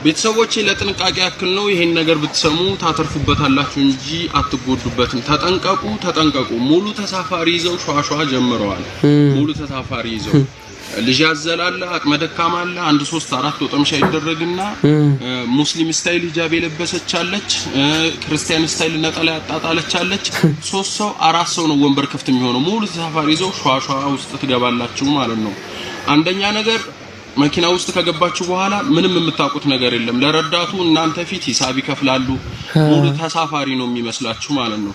ቤተሰቦቼ፣ ለጥንቃቄ ያክል ነው። ይሄን ነገር ብትሰሙ ታተርፉበታላችሁ እንጂ አትጎዱበትም። ተጠንቀቁ፣ ተጠንቀቁ። ሙሉ ተሳፋሪ ይዘው ሿሿ ጀምረዋል። ሙሉ ተሳፋሪ ይዘው ልጅ ያዘላለ፣ አቅመ ደካማ አለ። አንድ ሶስት አራት ወጠምሻ ይደረግና ሙስሊም style ሂጃብ የለበሰች አለች፣ ክርስቲያን style ነጠላ ያጣጣለች አለች። ሶስት ሰው አራት ሰው ነው ወንበር ክፍት የሚሆነው። ሙሉ ተሳፋሪ ይዘው ሿሿ ውስጥ ትገባላችሁ ማለት ነው። አንደኛ ነገር መኪና ውስጥ ከገባችሁ በኋላ ምንም የምታውቁት ነገር የለም። ለረዳቱ እናንተ ፊት ሂሳብ ይከፍላሉ። ሙሉ ተሳፋሪ ነው የሚመስላችሁ ማለት ነው።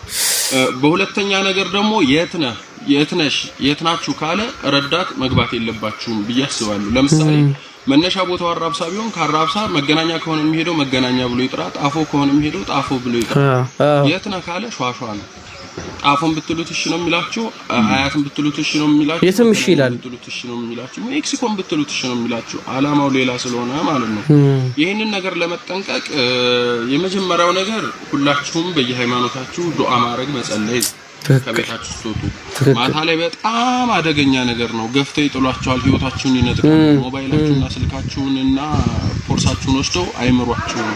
በሁለተኛ ነገር ደግሞ የት ነህ፣ የት ነሽ፣ የት ናችሁ ካለ ረዳት መግባት የለባችሁም ብዬ አስባለሁ። ለምሳሌ መነሻ ቦታው አራብሳ ቢሆን ከአራብሳ መገናኛ ከሆነ የሚሄደው መገናኛ ብሎ ይጥራ፣ ጣፎ ከሆነ የሚሄደው ጣፎ ብሎ ይጥራ። የት ነህ ካለ ሿሿ ነው። ጣፎን ብትሉት እሺ ነው የሚላችሁ፣ አያትን ብትሉት እሺ ነው የሚላችሁ፣ የትም እሺ ይላል። ብትሉት እሺ ነው የሚላችሁ፣ ሜክሲኮን ብትሉት እሺ ነው የሚላችሁ። አላማው ሌላ ስለሆነ ማለት ነው። ይህንን ነገር ለመጠንቀቅ የመጀመሪያው ነገር ሁላችሁም በየሃይማኖታችሁ ዱዓ ማድረግ፣ መጸለይ ነው። ከቤታችሁ ስትወጡ ማታ ላይ በጣም አደገኛ ነገር ነው። ገፍተው ይጥሏቸዋል፣ ህይወታችሁን ይነጥቃሉ። ሞባይላችሁንና ስልካችሁንና ቦርሳችሁን ወስደው አይምሯችሁም።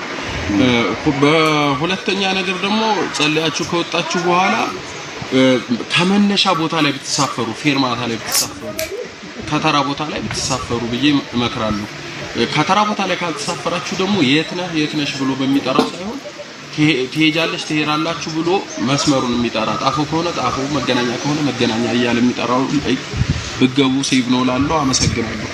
በሁለተኛ ነገር ደግሞ ጸልያችሁ ከወጣችሁ በኋላ ከመነሻ ቦታ ላይ ብትሳፈሩ፣ ፌርማታ ላይ ብትሳፈሩ፣ ከተራ ቦታ ላይ ብትሳፈሩ ብዬ እመክራለሁ። ከተራ ቦታ ላይ ካልተሳፈራችሁ ደግሞ የት ነህ፣ የት ነሽ ብሎ በሚጠራው ሳይሆን ትሄጃለሽ፣ ትሄዳላችሁ ብሎ መስመሩን የሚጠራ፣ ጣፎ ከሆነ ጣፎ፣ መገናኛ ከሆነ መገናኛ እያለ የሚጠራው ላይ ብትገቡ safe ነው እላለሁ። አመሰግናለሁ።